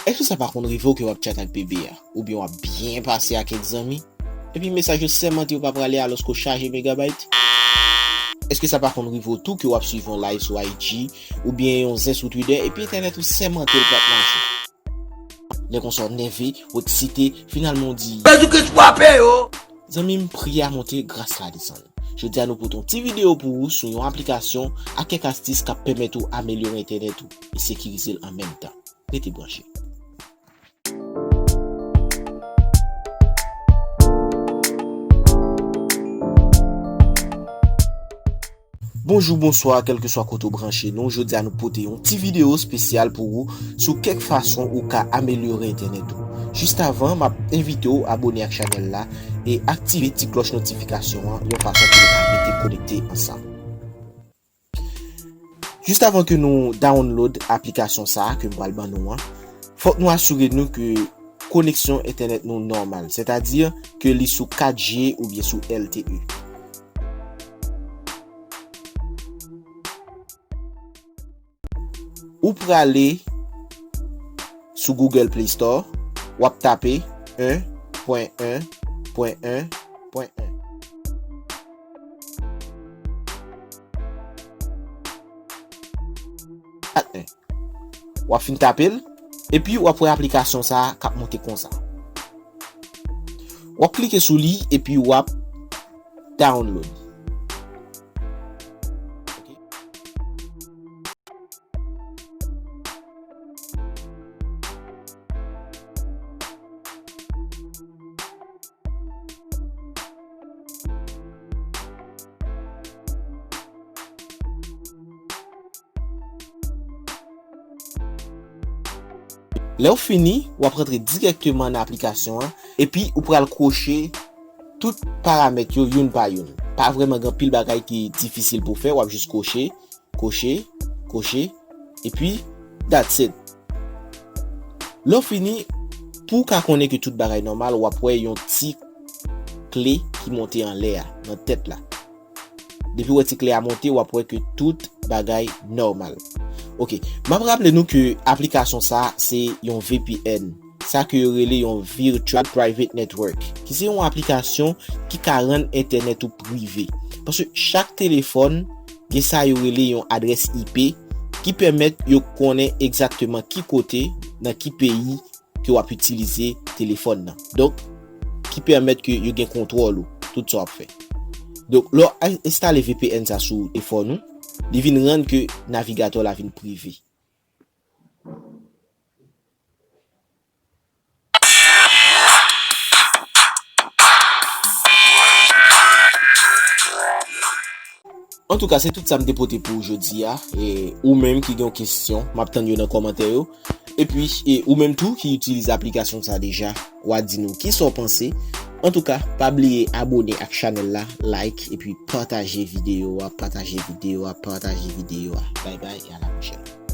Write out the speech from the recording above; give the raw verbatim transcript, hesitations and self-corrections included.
Èske sa pa konn rive w ke w ap tchat ak bebe a, oubyen w ap byen pase ak kèk zanmi, epi mesaj yo sèmante yo pa prale alòske w chaje megabayt? Èske sa pa konn rive w tou ke w ap swiv yon live sou I G, oubyen yon zen sou Twitter, epi entènèt ou sèmante l p ap mache? Lè konsa w nève, w eksite, finalman w di, Jezikri frape yo! Zanmi m, priyè a monte, gras la desann. Jodi a nou pote yon ti videyo pou ou sou yon aplikasyon ak kèk astis k ap pèmèt ou amelyore entènèt ou e sekirize l an menm tan. Rete branche. Bonjou, bonswa, kèlkeswa kote w branche nou, jodi a nou pote yon ti videyo espesyal pou ou sou kèk fason ou ka amelyore entènèt ou. Jis avan, m ap envite w abone ak chanèl la e aktive ti klòch notifikasyon an yon fason pou nou ka rete konekte ansanm. Jis avan ke nou download aplikasyon sa a ke m pral ban nou an, fòk nou asire nou ke koneksyon entènèt nou nòmal, sètadi ke li sou kat G oubyen sou L T E. Ou prale sou Google Play Store, w ap tape un point un point un point un. Ak un. W ap fin tape l, epi w ap wè aplikasyon sa a k ap monte konsa. W ap klike sou li, epi w ap download. Lè w fini, w ap rantre dirèkteman nan aplikasyon an, epi ou pral kwoche tout paramèt yo youn pa youn. Pa vrèman gen anpil bagay ki difisil pou w fè, w ap jis kwoche, kwoche, kwoche, epi that's it. Lè w fini, pou w ka konnen ke tout bagay nòmal, w ap wè yon ti kle ki monte anlè a, nan tèt la. Depi w wè ti kle a monte, w ap wè ke tout bagay nòmal. Ok, m ap raple nou ke aplikasyon sa a se yon V P N, sa ke yo rele yon Virtual Private Network, ki se yon aplikasyon ki ka rann entènèt ou prive. Paske chak telefòn gen sa yo rele yon adrès I P ki pèmèt yo konnen egzakteman ki kote, nan ki peyi ke w ap itilize telefòn nan. Donk, ki pèmèt ke yo gen kontwòl ou, tout sa w ap fè. Donk, lè w a-, enstale V P N sa sou telefòn ou, li vin rann ke navigatè w la vin prive. Antouka, se tout sa m te pote pou ou jodi a. E ou menm ki gen yon kesyon, m ap tann yo nan kòmantè yo. Epi, e ou menm tou ki itilize aplikasyon sa deja, w a di nou kisa w panse. Antouka, pa bliye abone ak chanèl la, like, epi pataje videyo a, pataje videyo a, pataje videyo a. Bay bay e a la pwochèn.